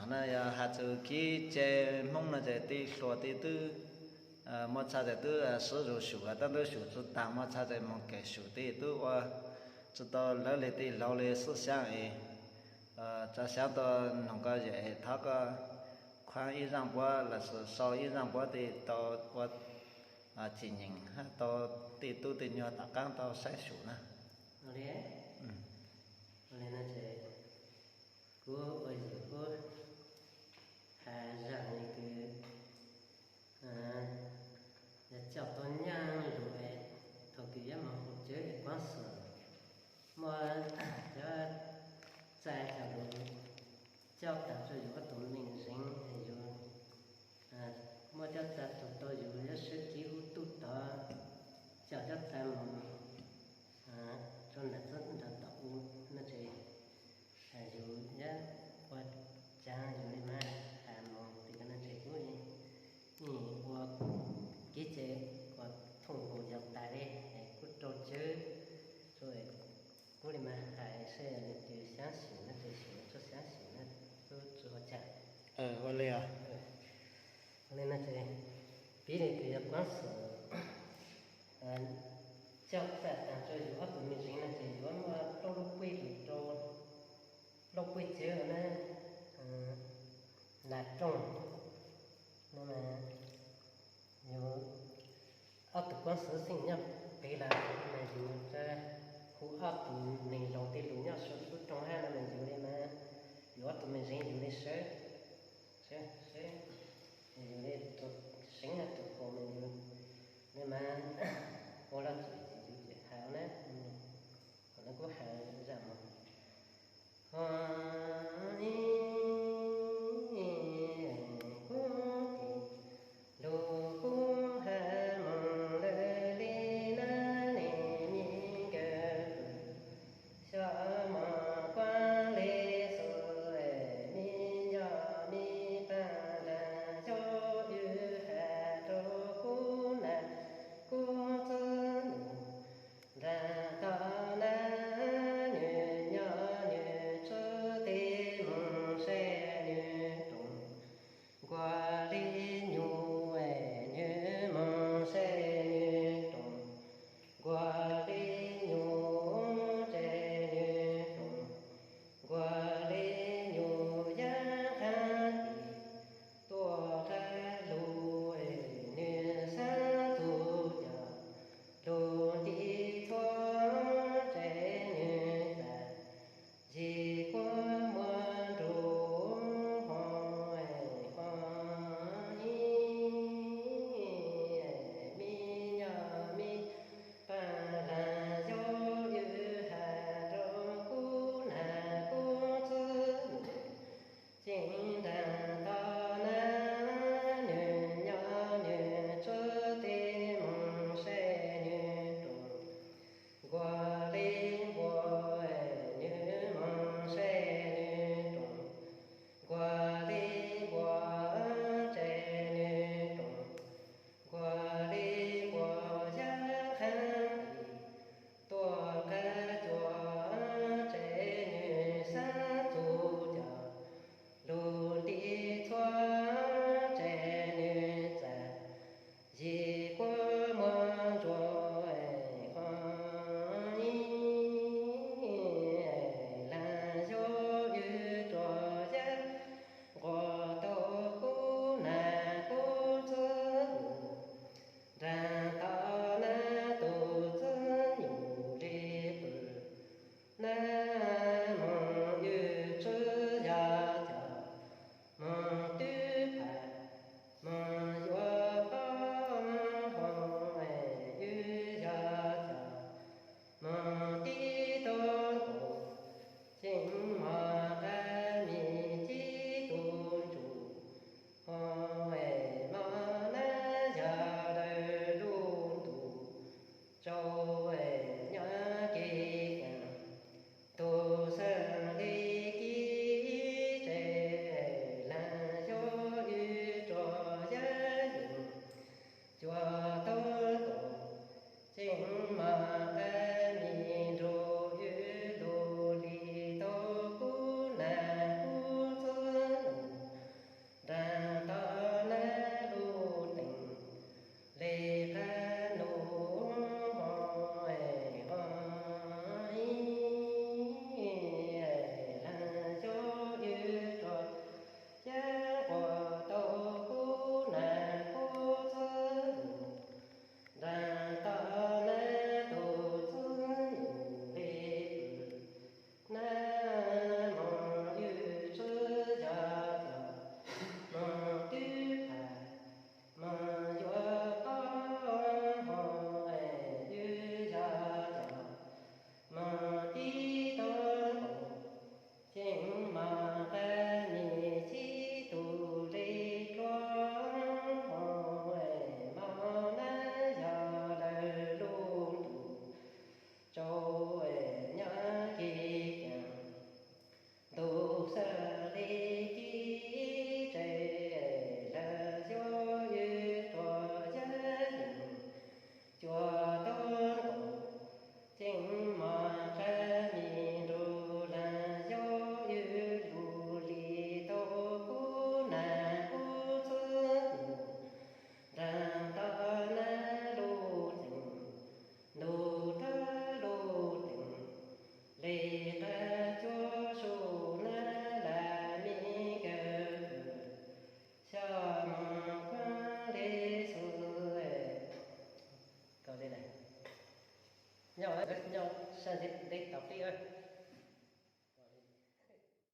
No yog has txug kev cai Hmoob no ces tij hluas tij twb muaj txhaj ces twb sib zug sum, tab twb sum tsi taag, muaj txhaj ces moog kev sum tij twb ua tsi tau lawv le tij laug le xwb xyaab es tso xyaab tau noog koj yawm es thov koj khuaab ib zaaj puab lossis sau ib zaaj puab tij tau ua tsim nyeem hab tau tij tub tij nyuag tom qaab tau saib sum na. Kuv ua yug kuv has zaam le kws yog coj tau nyaaj lug thaum kws yuav moog hu cawv es kuaab xwm muaj cov txag coj lug coj taag rua yug ob tug me zeev es yug muaj cov txag tug tau yug yuav sib kib ub tuj tod, coj cov txag moog rua nram txwb nram tom u no ces yug yuav ua caag yug le mas has moog tij no ces kuv yeej ua kev cai ua thooj nkaus yog tas le es kuv rau cawv rua kuv le mas has seb leej twg xyaab xyum no ces xyum, tsi xyaab xyum no tub tsi ua caag. Ua le no ces piv le kws yog kuaab xwm coj txag taag rua yug ob tug me zeev no ces yuav muaj plaub lub puij lug rau, plaub puij cawv na, nas rooj no mas yug ob tug kuaab xwm xeej nyob pem lawm no mas yug hu ob tug neeg laug tej lug nyob saum lub rooj hab no mas yug le mas yug ob tug me zeev yug le sawv, sawv, sawv, yug le tug seev hab tug kaus mas yug le mas ua loj tsum ces yug has na, kuv has zaam moog. Kuv tij lug kuv has moog lawm le nab ne, mi nkawm lug xyov mog kuaab le xwb, mi nco tias